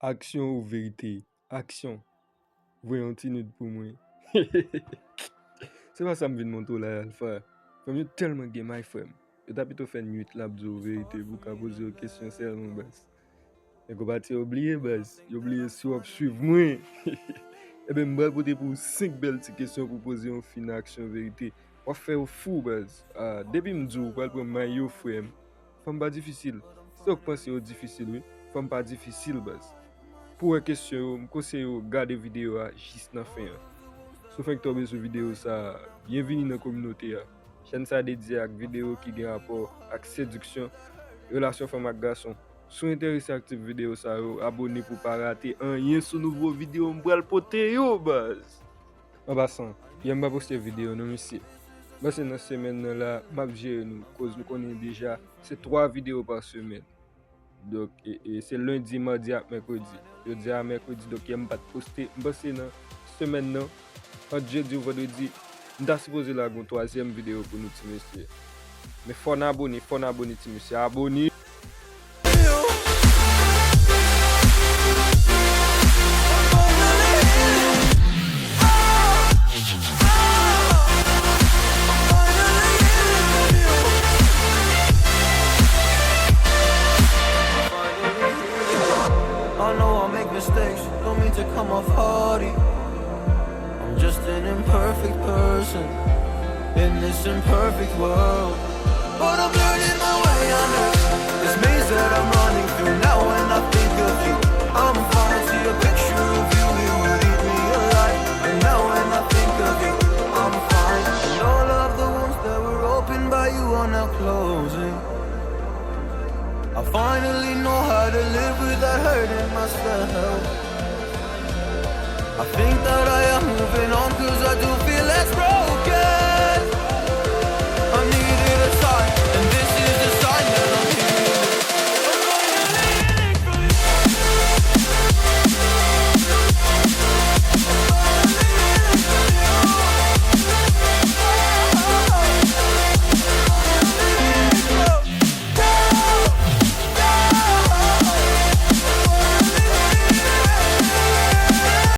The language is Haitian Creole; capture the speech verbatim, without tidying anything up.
Aksyon ou verite? Aksyon. Voye yon ti nud pou mwen. Se pa sa m vin montre w la, Alpha. Fanm yo tèlman gen may, frè m. Yo ta pito fè nuit la ap di w verite pou w ka poze yo kesyon sèlman, baz. Nèg yo pati yo bliye, baz. Yo bliye si w ap swiv mwen. Ebyen, m pral pote pou w senk bèl ti kesyon pou w poze yon fi nan aksyon verite. W ap fè yo fou, baz. Ah, depi m di w, w pral pran may yo, frè m. Fanm pa difisil. Se w k panse yo difisil, wi. Fanm pa difisil, baz. Pou w wè kesyon yo, m konseye w gade videyo a jis nan fen an. Si w fenk tonbe sou videyo sa a, byenvini nan kominote a. Chèn sa a dedye ak videyo ki gen rapò ak sediksyon, relasyon fanm ak gason. Si w enterese ak tip videyo sa yo, abone pou w pa rate anyen sou nouvo videyo m pral pote yo, baz. An pasan, yè m pa poste videyo non, mesye. M panse nan semèn nan la, m ap jere nou, koz nou konnen deja, se twa videyo pa semèn. Donk, e, e, se lendi, madi ak mèkredi. Jodi a mèkredi, donk yè m pa t poste. M panse nan semèn nan, ant jedi ou vandredi, m ta sipoze lage yon twazyèm videyo pou nou ti mesye. Men fò n abone, fò n abone ti mesye. Abone! I know I make mistakes, don't mean to come off haughty. I'm just an imperfect person in this imperfect world. But I'm learning my way under this maze that I'm running through. Now when I think of you, I'm falling to your picture of you. It would eat me alive. And now when I think of you, I'm fine. And all of the wounds that were opened by you are now closing. I finally know how to live without hurting myself. I think that I am moving on, 'cause I do feel less broken.